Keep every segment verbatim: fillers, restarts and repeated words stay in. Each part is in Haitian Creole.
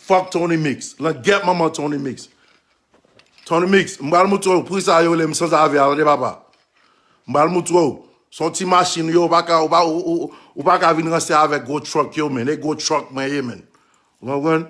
Fuck Tony Mix. Langèt manman Tony Mix. Tony Mix, m pral moutre w poukisa yo rele m sanzave a, tande papa. M pral moutre w. Se yon ti machin yo, ou pa ka, ou pa, ou, ou, ou pa ka vin ranse avèk gwo truck yo, men. E gwo truck mwen ye, men. Ou konprann?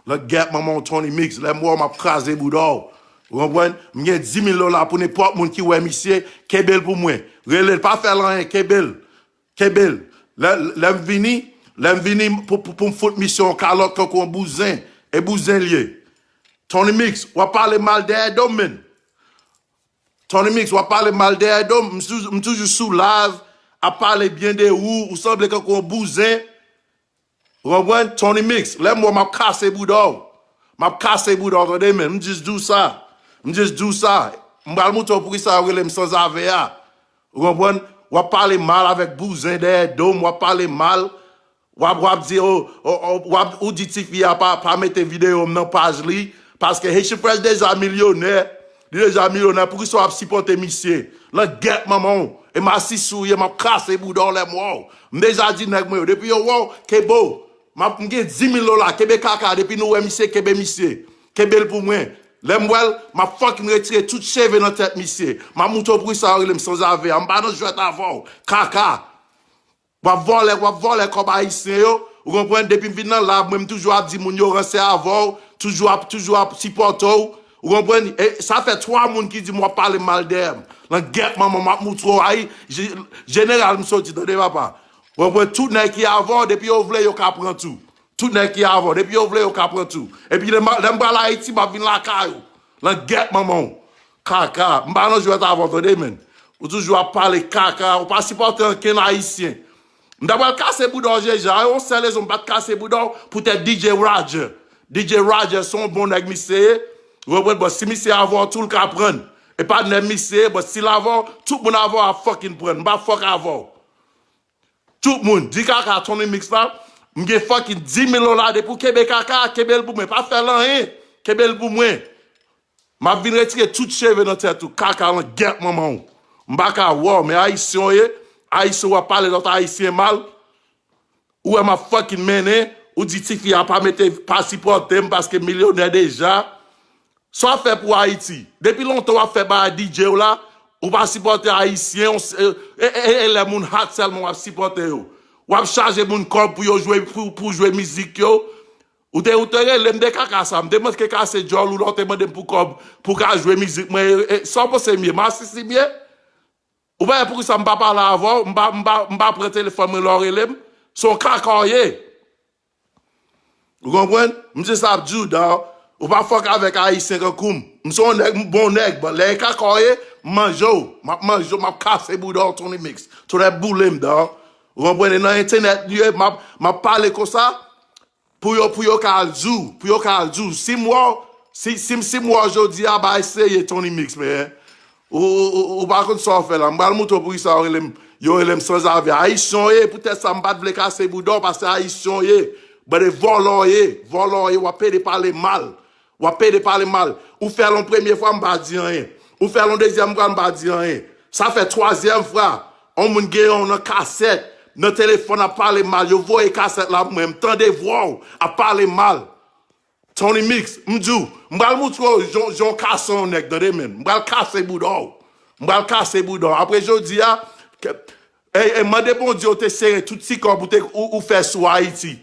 Langèt manman w Tony Mix, lè m wè w m ap kraze bouda w. Ou konprann? M gen dis mil dola pou nenpòt moun ki wè misye, kenbe l pou mwen. Rele l, pa fè l anyen, kenbe l. Kenbe l. Lè, lè m vini, lè m vini pou, pou, pou m fout misye yon kalòt kankou yon bouzen. E bouzen l ye. Tony Mix, w ap pale mal dèyè do m, men. Tony Mix, w ap pale mal dèyè do m. M sou- m toujou sou live, ap pale byen de ou, ou sanble kankou yon bouzen. Ou konprann? Tony Mix, lè m wè w, m ap kase bouda w. M ap kase bouda w, tande, men. M jis di w sa. M jis di w sa. M pral moutre w poukisa yo rele m sanzave a. Ou konprann? W ap pale mal avèk bouzen dèyè do m, w ap pale mal. W ap, w ap di, o, o, o, w ap, ou di tifi a pa, pa mete videyo m nan paj li, paske Haitian Fresh deja milyonè, li deja milyonè, poukisa w ap sipòte misye? Langèt manman w, e masisi w ye, m ap kase bouda w lè m wè w. M deja di nèg mwen yo, depi yo wè w, kenbe w. M ap, m gen dis mil dola, kenbe kaka, depi nou wè misye, kenbe misye. Kenbe l pou mwen. Lè m wè l, m ap fucking retire tout cheve nan tèt misye. M ap moutre w poukisa yo rele m sanzave a. M pa nan jwèt avè w. Kaka. W ap vòlè, w ap vòlè kòb ayisyen yo. Ou konprann? Depi m vin nan live, mwen, m toujou ap di moun yo ranse avè w. Toujou ap, toujou ap sipòte w. Ou konprann? E sa fè twa moun ki di m w ap pale mal dèyè m. Langèt manman, m ap moutre w, ayi, je- jeneral m soti, tande papa. Ou konprann? Tout nèg ki avè w, depi yo vle, yo ka pran tou. Tout nèg ki avè w, depi yo vle, yo ka pran tou. Epi lè m lè m pral Ayiti, m ap vin lakay ou. Langèt manman w. Kaka. M pa nan jwèt avè w, tande, men. Ou toujou ap pale kaka. Ou pa sipòte ankenn ayisyen. M ta pral kase bouda w, Jeja. Yon sèl rezon m pa t kase bouda w, poutèt D J Roger. D J Roger, se yon bon nèg misye ye. Ou konprann? Bon, si misye avè w, tou l ka pran. E pa nèg misye ye, bon, si l avè w, tout moun avè w ap fucking pran. M pa fuck avè w. Tout moun, di kaka Tony Mix la, m gen fucking dis mil dola depi w kenbe kaka, kenbe l pou mwen. Pa fè l anyen, kenbe l pou mwen. M ap vin retire tout cheve nan tèt ou, kaka langèt manman w. M pa ka wè w, men ayisyen w ye, ayisyen w ap pale lòt ayisyen mal. Ou wè m ap fucking mennen, ou di tifi a pa mete, pa sipòte m paske milyonè deja. Sa w ap fè pou Ayiti? Depi lontan w ap fè bagay D J w la, ou pa sipòte ayisyen, w s- e, e, e, e lè moun hot sèlman w ap sipòte yo. W ap chaje moun kòb pou yo jwe, pou, pou jwe mizik yo. Ou te, ou te rele m de kaka sa, m te manke kase djòl ou la, w te mande m pou kòb, pou ka jwe mizik mwen. E, e, sa w panse m ye? Masisi m ye? Ou pa wè poukisa m pa pale avè w, m pa, m pa, m pa pran telefòn mwen lè w rele m? Se yon kaka w ye. Ou konprann? M jis ap di w, dawg, ou pa fòk avèk ayisyen kankou m. M se yon nèg, m bon nèg, bon, lè e kaka w ye, m manje w. M ap manje w, m ap kase bouda w, Tony Mix. Tonnè boule m, dawg. Ou konprann? E nan entènèt li ye, m ap, m ap pale konsa, pou yo, pou yo ka al di w, pou yo ka al di w. Si m wè w, si, si, si m wè w jodi a, bay serye, Tony Mix, men. Ou, ou, ou, ou pa konn sa w fè la. M pral moutre w poukisa yo rele m, yo rele m sanzave. Ayisyen w ye, poutèt sa m pa t vle kase bouda w, paske ayisyen w ye. Bande vòlò w ye, vòlò w ye, w ap pede pale mal. W ap pede pale mal. Ou fè l yon premye fwa, m pa di anyen. Ou fè l yon dezyèm fwa, m pa di anyen. Sa fè twazyèm fwa. Yon moun genyen w nan kasèt, nan telefòn ap pale mal. Yo voye kasèt la pou mwen. M tande vwa w ap pale mal. Tony Mix, m di w, m pral moutre w jan, jan w kase yon nèg, tande, men. M pral kase bouda w. M pral kase bouda w. Apre jodi a, ke- e, e mande Bondye w te sere tout ti kòb ou, te, ou, ou fè sou Ayiti.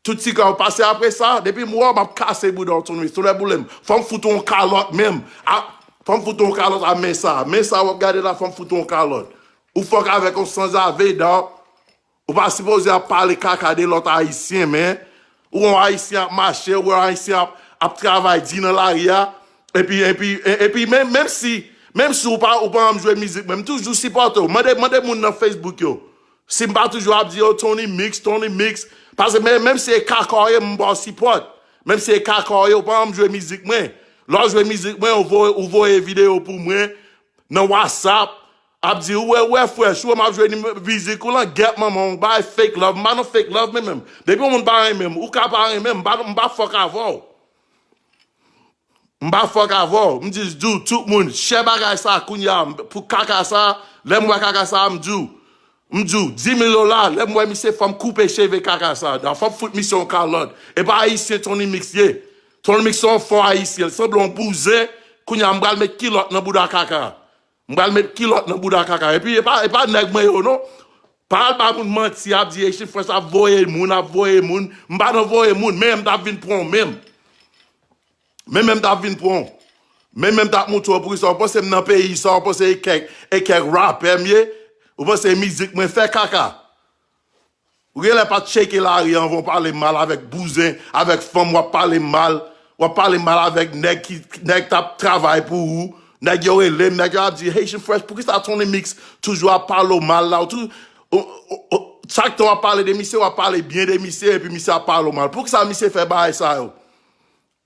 Tout ti kòb ou pase apre sa, depi m wè w, m ap kase bouda w, Tony Mix. Tonnè boule m. Fò m fout ou yon kalòt menm. A, fò m fout ou yon kalòt a men sa. Men sa w ap gade la, fò m fout ou yon kalòt. Ou fòk avèk yon sanzave, dawg. Ou pa sipoze ap pale kaka de lòt ayisyen, men. Ou wè yon ayisyen ap mache, ou wè yon ayisyen ap, ap travay di nan lari a. Epi, epi, e- epi menm, menm si, menm si ou pa, ou pa janm jwe mizik, men m toujou sipòte w. Mande, mande moun nan Facebook yo. Si m pa toujou ap di yo, Tony Mix, Tony Mix. Paske men, menm si e kaka w ye, m ba w sipòt. Menm si e kaka w ye, ou pa janm jwe mizik mwen. Lè w jwe mizik mwen, ou voye, ou voye videyo pou mwen nan WhatsApp, ap di, ou wè, ou wè, fresh, ou wè m ap jwe ni- mizik ou, langèt manman w, bay fake love, m pa nan fake love, men menm. Depi yon moun pa renmen m, ou ka pa renmen m, m pa, m pa fòk avè w. M pa fòk avè w, m jis di w, tout moun, share bagay sa, kounye a, pou kaka sa, lè m wè kaka sa, m di w, M di w, dis mil dola, lè m wè misye, fò m koupe cheve kaka sa. Da fò m fout misye yon kalòt. E pa ayisyen Tony Mix ye. Tony Mix se yon fo ayisyen. L sanble yon bouzen. Kounye a, m pral met kilòt nan bouda kaka. M pral met kilòt nan bouda kaka. Epi, e pa, e pa nèg mwen yo, non. Pa al ba moun manti, ap di Haitian Fresh ap voye moun, ap voye moun. M pa nan voye moun, men m t ap vin pran w menm. Men menm t ap vin pran w. Men menm t ap montre w poukisa w panse m nan peyi sa, w panse e kèk, e kèk rapè m ye. Ou panse e mizik mwen fè kaka. Ou genlè pa t tcheke lari anvan w pale mal avèk bouzen, avèk fanm w ap pale mal. W ap pale mal avèk nèg ki, nèg t ap travay pou ou. Nèg yo rele m, nèg yo ap di, Haitian Fresh, poukisa Tony Mix toujou ap pale w mal la? Ou tou, ou, ou, ou, chak tan w ap pale de misye, w ap pale byen de misye, epi misye ap pale w mal. Poukisa misye fè bagay sa yo?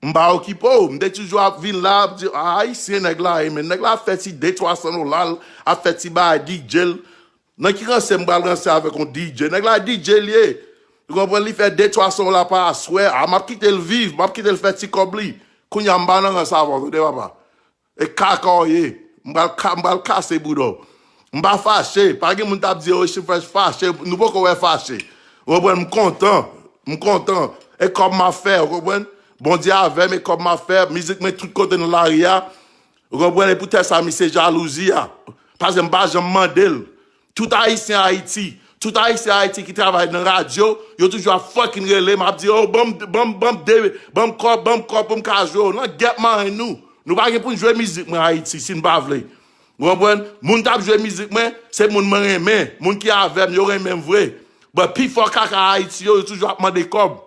M pa okipe w. M te toujou ap vin la, ap di, a, ayisyen nèg la ye, men nèg la ap fè ti de twa san dola l, ap fè ti bagay D J l. Nan ki ranse m pral ranse avèk yon D J? Nèg la D J l ye. Ou konprann? Li fè de twa san dola pa aswè. A, m ap kite l viv, m ap kite l fè ti kòb li. Kounye a, m pa nan ranse avè w, tande papa. E kaka w ye. M pral ka-, m pral kase bouda w. M pa fache. Pa gen moun t ap di, oh, Haitian Fresh fache. Nou poko wè fache. Ou konprann? M kontan. M kontan. E kòb m ap fè, ou konprann? Bondye avè m, e kòb m ap fè. Mizik mwen tout kote nan lari a. Ou konprann? E poutèt sa, misye jalouzi a. Paske m pa janm mande l. Tout ayisyen Ayiti, tout ayisyen Ayiti ki travay nan radyo, yo toujou ap fucking rele m, ap di, oh, ban m, ban m, ban m de, ban m kòb, ban m kòb pou m ka jwe w. Nan gèp marenn nou. Nou pa gen pou n jwe mizik mwen Ayiti si n pa vle. Ou konprann? Moun k ap jwe mizik mwen, se moun mwen renmen. Moun ki avè m, yo renmen m vre. But pifò kaka Ayiti yo, yo toujou ap mande kòb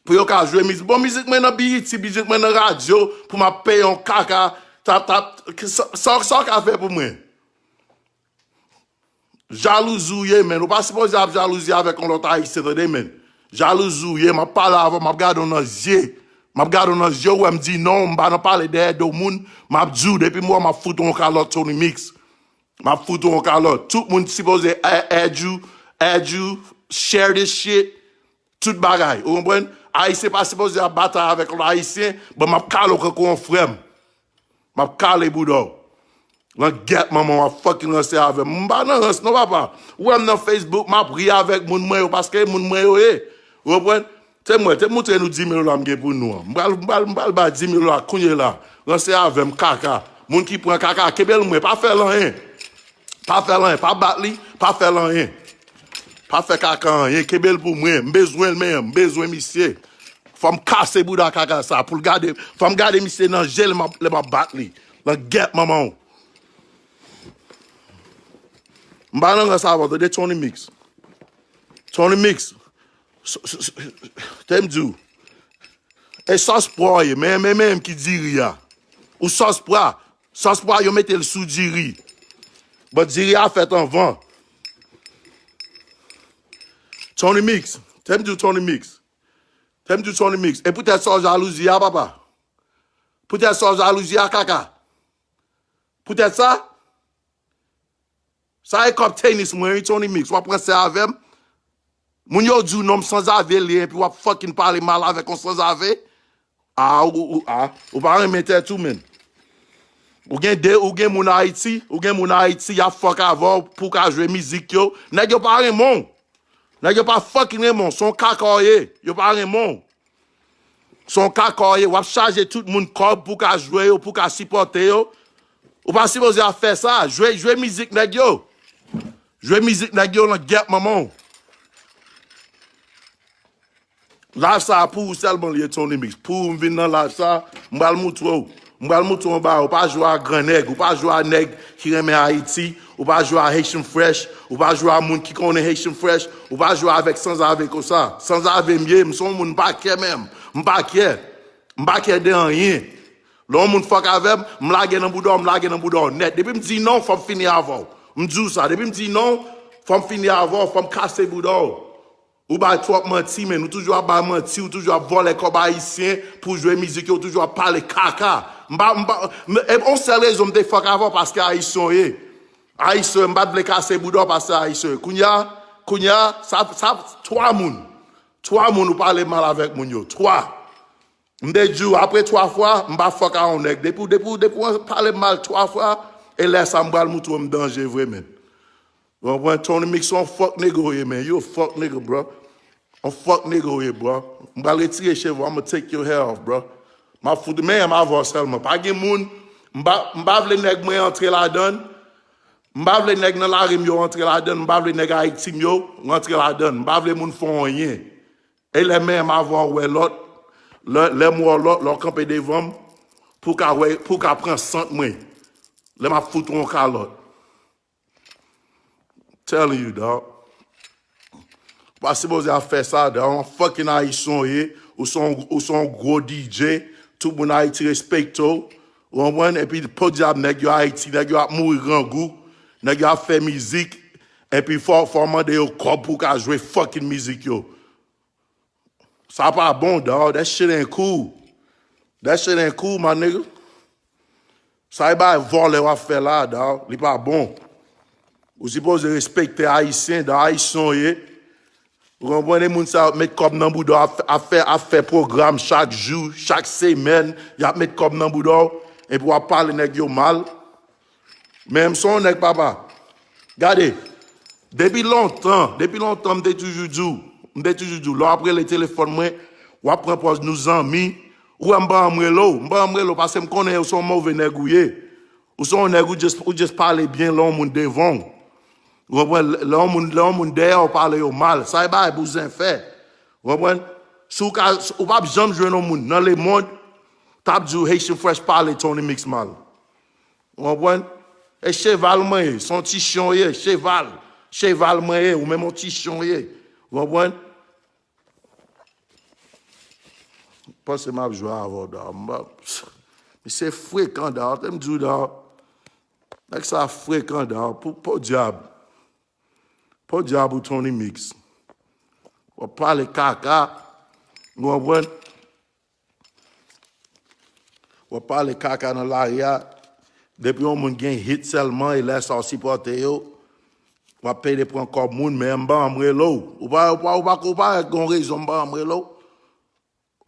pou yo ka jwe mizik. Bon, mizik mwen nan B E T, mizik mwen nan radyo, pou m ap peye yon kaka, tap, tap, sa, sa, sa w ka fè pou mwen? Jalouzi w ye, men. Ou pa sipoze ap jalouzi avèk yon lòt ayisyen, tande, men. Jalouzi w ye, m ap pale avè w, m ap gade w nan zye. M ap gade w nan zye, w wè m di non, m pa nan pale dèyè do moun, m ap di w, depi m wè w, m ap fout w yon kalòt Tony Mix. M ap fout w yon kalòt. Tout moun sipoze add you, add you, share this shit. Tout bagay, ou konprann? Ayisyen pa sipoze ap batay avèk lòt ayisyen, bon, m ap kale w kankou yon frè m. M ap kale bouda w. Langèt manman w ap fucking ranse avè m. M pa nan rans non, papa. Ou wè m nan Facebook, m ap ri avèk moun mwen yo, paske e moun mwen yo ye. Ou konprann? Te mwen, te moutre nou dis mil dola m gen pou nou an. M pral, m pral, m pral bay dis mil dola kounye la. Ranse avè m, kaka. Moun ki pran kaka, kenbe l mwen, pa fè l anyen. Pa fè l anyen, pa bat li, pa fè l anyen. Pa fè kaka anyen, kenbe l pou mwen. M bezwen l, men, m bezwen misye. Fò m kase bouda kaka sa pou l gade, fò m gade misye nan je lè m ap, lè m ap bat li. Langèt manman w. M pa nan rans avè w, tande Tony Mix. Tony Mix. S-, s-, s-, te m di w. E sòs pwa w ye, men, men, men ki diri a. Ou sòs pwa. Sòs pwa, yo mete l sou diri. But diri a fèt anvan. Tony Mix. Te m di w Tony Mix. Te m di w Tony Mix. E poutèt sa w jalouzi a, papa. Poutèt sa w jalouzi a, kaka. Poutèt sa, sa e kòb tenis mwen, wi, Tony Mix. W ap ranse avè m. Moun yo di w non m sanzave l ye, epi w ap fucking pale mal avèk yon sanzave. A, ou, ou, a, ou pa renmen tèt ou, menn. Ou gen de, ou gen moun Ayiti, ou gen moun Ayiti, y ap fuck avè w pou w ka jwe mizik yo. Nèg yo pa renmen w. Nèg yo pa fucking renmen w. Se yon kaka w ye. Yo pa renmen w. Se yon kaka w ye. W ap chaje tout moun kòb pou w ka jwe yo, pou w ka sipòte yo. Ou pa sipoze ap fè sa. Jwe, jwe mizik nèg yo. Jwe mizik nèg yo, langèt manman w. Live sa a pou ou sèlman li ye, Tony Mix. Pou ou m vin nan live sa a, m pral moutre w. M pral moutre w yon bagay. Ou pa jwe a gran nèg. Ou pa jwe a nèg ki renmen Ayiti. Ou pa jwe a Haitian Fresh. Ou pa jwe a moun ki konnen Haitian Fresh. Ou pa jwe avèk sanzave konsa. Sanzave m ye. M se yon moun, m pa care menm. M pa care. M pa care de anyen. Lè yon moun fuck avè m, m lage nan bouda w, m lage nan bouda w nèt. Depi m di non, fò m fini avè w. M di w sa. Depi m di non, fò m fini avè w, fò m kase bouda w. Ou bay twòp manti, men ou toujou ap bay manti, ou toujou ap vòlè kòb ayisyen pou jwe mizik yo, ou toujou ap pale kaka. M pa, m pa, m, e, yon sèl rezon m te fuck avè w, paske ayisyen w ye. Ayisyen, m pa t vle kase bouda w paske ayisyen w ye. Kounye a, kounye a, sa, sa, twa moun. Twa moun ou pale mal avèk moun yo. Twa. M te di w, apre twa fwa, m pa fuck a yon nèg. Depi w, depi w, depi w pale m mal twa fwa, e lè sa m pral moutre w m danje vre, menn. Ou konprann? Tony Mix se yon fuck nigga ou ye, man. You a fuck nigga, bro. Yon fuck nigga ou ye, bro. M pral retire cheve w, I'ma take your hair off, bro. M ap fout menm avè w sèlman. Pa gen moun, m pa, m pa vle nèg mwen antre ladann. M pa vle nèg nan lari m yo antre ladann. M pa vle nèg Ayiti m yo antre ladann. M pa vle moun fè w anyen. E lè menm avè w wè lòt, lè, lè m wè w lòt, lè w kanpe devan m, pou w ka wè, pou w ka pran sant mwen. Lè m ap fout ou yon kalòt. Telling you, dog. Ou pa sipoze ap fè sa, dog. Yon fucking Ayisyen w ye. Ou se yon, ou se yon gwo D J. Tout moun Ayiti respekte w. Ou konprann? Epi podyab, nèg yo Ayiti, nèg yo ap mouri grangou. Nèg yo ap fè mizik. Epi fò, fò w mande yo kòb pou w ka jwe fucking mizik yo. Sa pa bon, dog. That shit ain't cool. That shit ain't cool, my nigga. Sa e bay vòlè w ap fè la, dog. Li pa bon. Ou sipoze respekte Ayisyen, dog. Ayisyen w ye. Ou konprann? E moun sa yo ap met kòb nan bouda w, ap, ap fè, ap fè pwogram chak jou, chak semèn. Y ap met kòb nan bouda w. Epi w ap pale nèg yo mal. Men m se yon nèg, papa. Gade, depi lontan, depi lontan, m te toujou di w, m te toujou di w, lè w ap rele telefòn mwen, w ap pran pòz nou zanmi. Ou wè m pa janm rele w, m pa janm rele w, paske m konnen ou se yon move nèg ou ye. Ou se yon nèg ou just, ou just pale byen lè yon moun devan w. Ou konprann? Lè yon moun, lè yon moun dèyè w pale yo mal, sa e bagay bouzen fè. Ou konprann? Si w ka, ou p ap janm jwenn yon moun nan lemonn t ap di w Haitian Fresh pale Tony Mix mal. Ou konprann? E cheval mwen ye, se yon ti chen w ye, cheval. Cheval mwen ye, ou menm yon ti chen w ye. Ou konprann? Panse m ap jwe avè w, dog. M pa, misye frekan, dog. Te m di w, dog. Nèg sa frekan, dog. Pou, podyab. Podyab ou Tony Mix. W ap pale kaka. Ou konprann? W ap pale kaka nan lari a. Depi yon moun gen hit sèlman, e lè sa w sipòte yo, w ap pede pran kòb moun, men m pa janm rele w. Ou pa, ou pa, ou pa, ou pa gen yon rezon m pa janm rele w.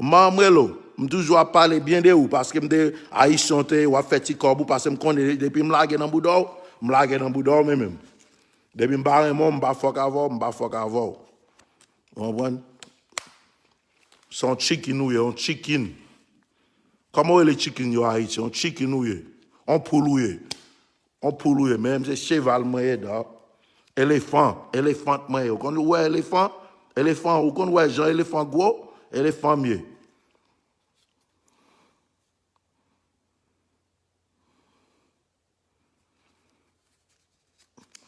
M pa janm rele w. M toujou ap pale byen de ou, paske m te Ayisyen w te ye, w ap fè ti kòb ou, paske m konnen depi m lage nan bouda w, m lage nan bouda w, men menm. Depi m pa renmen w, m pa fòk avè w, m pa fòk avè w. Ou konprann? Se yon chicken ou ye, yon chicken. Kòman w rele chicken yo Ayiti? Yon chicken ou ye. Yon poul ou ye. Yon poul ou ye. Men se cheval mwen ye, dog. Elefan. Elefant mwen ye. Ou konn wè elefan? Elefan, ou konn wè jan elefan gwo? Elefan m ye.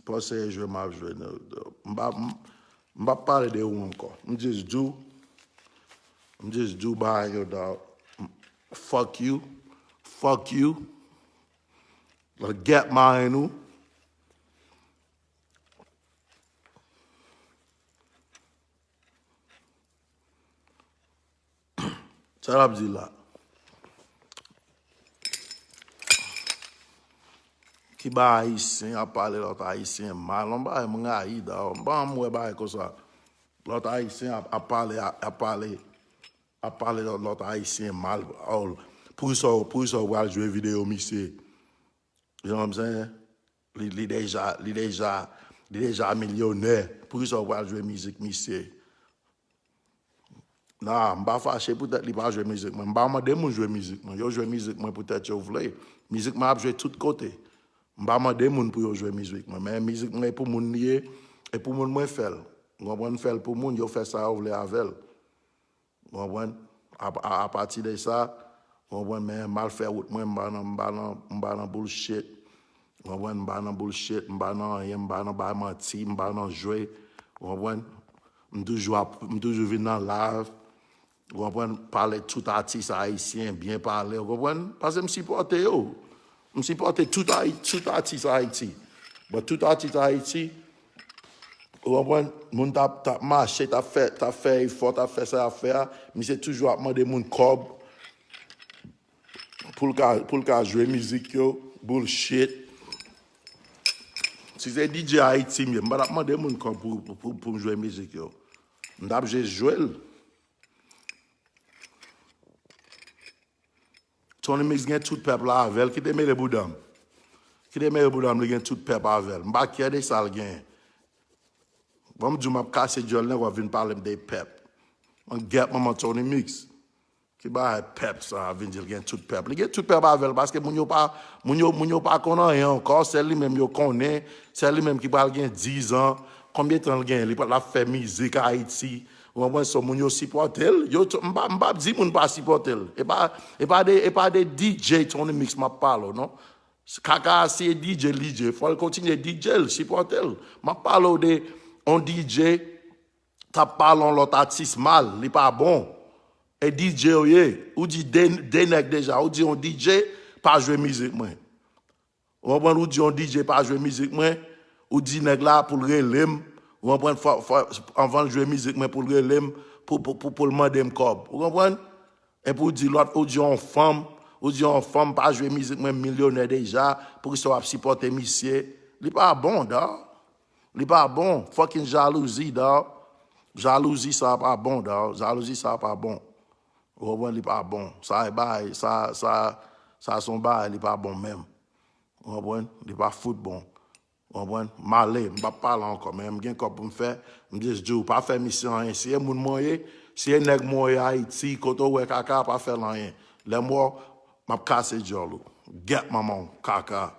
Panse e jwe m ap jwe, non, non. M pa, m, m p ap pale de ou ankò. M just di w, m just di w bagay yo, dog. Fuck you. Fuck you. Gèt marenn ou. Sa l ap di la? Ki ba Ayisyen ap pale lòt Ayisyen mal? Yon bagay m rayi, dawò. M pa janm wè bagay konsa. Lòt Ayisyen ap, ap pale, ap pale, ap pale lòt, lòt Ayisyen mal. Oh, poukisa, poukisa w pral jwe videyo misye? Jan m se, li, li deja, li deja, li deja milyonè. Poukisa w pral jwe mizik misye? Nah, m pa fache poutèt li pa jwe mizik mwen. M pa mande moun jwe mizik mwen. Yo jwe mizik mwen poutèt yo vle. Mizik mwen ap jwe tout kote. M pa mande moun pou yo jwe mizik mwen. Men mizik mwen e pou moun li ye. E pou moun mwen fè l. Ou konprann? M fè l pou moun, yo fè sa yo vle avè l. Ou konprann? A, a, apati de sa, ou konprann, men m al fè wout mwen, m pa nan, m pa nan, m pa nan bullshit. Ou konprann? M pa nan bullshit, m pa nan anyen, m pa nan bay manti, m pa nan jwe. Ou konprann? M toujou ap, m toujou vin nan live. Ou konprann? Pale tout atis ayisyen, byen pale, ou konprann? Paske m sipòte yo. M sipòte tout Ayi-, tout atis Ayiti. But tout atis Ayiti, ou konprann? Moun t ap, t ap mache, t ap fè, t ap fè efò, t ap fè sa y ap fè a. Misye toujou ap mande moun kòb pou l ka, pou l ka jwe mizik yo. Bullshit. Si se D J Ayiti m ye, m pa t ap mande moun kòb pou, pou, pou, pou m jwe mizik yo. M t ap jis jwe l. Tony Mix gen tout pèp la avè l. Kite mele bouda m. Kite mele bouda m, li gen tout pèp avè l. M pa kyè de sa l genyen. Bon, m di w m ap kase dyòl nèg w ap vin pale m de pèp. Mwen gèp manman Tony Mix. Ki bagay pèp sa vin di l gen tout pèp? Li gen tout pèp avè l paske moun yo pa moun yo moun yo pa konn anyen ankò, sèl li menm yo konnen, sèl li menm ki pral gen diz an. Konbyen tan l gen? Li pral ap fè mizik Ayiti. Ou konprann? So moun yo sipòte l. Yo m pa m pa di moun pa sipòte l. E pa e pa de e pa de D J Tony Mix m ap pale w non. Kaka a se D J li ye, fò l kontinye D J l, sipòte l. M ap pale w de on D J k ap pale yon lòt atis mal, li pa bon. E D J w ye, ou di de, de nèg deja, ou di yon D J pa jwe mizik mwen. Ou konprann? Ou di yon D J pa jwe mizik mwen, ou di nèg la pou l rele m. Ou konprann? Fò, fò, anvan l jwe mizik mwen pou l rele m, pou, pou, pou, pou l mande m kòb. Ou konprann? Epi ou di lòt, ou di yon fanm, ou di yon fanm pa jwe mizik mwen milyonè deja, poukisa w ap sipòte misye? Li pa bon, dawg. Li pa bon. Fucking jalouzi, dawg. Jalouzi sa pa bon, dawg. Jalouzi sa pa bon. Ou konprann? Li pa bon. Sa e bagay, sa, sa, sa se yon bagay, li pa bon menm. Ou konprann? Li pa fout bon. Ou konprann? M ale, m p ap pale ankò, men m gen kòb pou m fè. M jis di w, pa fè misye anyen. Si e moun mwen ye, si e nèg mwen ye Ayiti, kote w wè kaka, pa fè l anyen. Lè m wè w, m ap kase dyòl ou. Gèp manman w, kaka.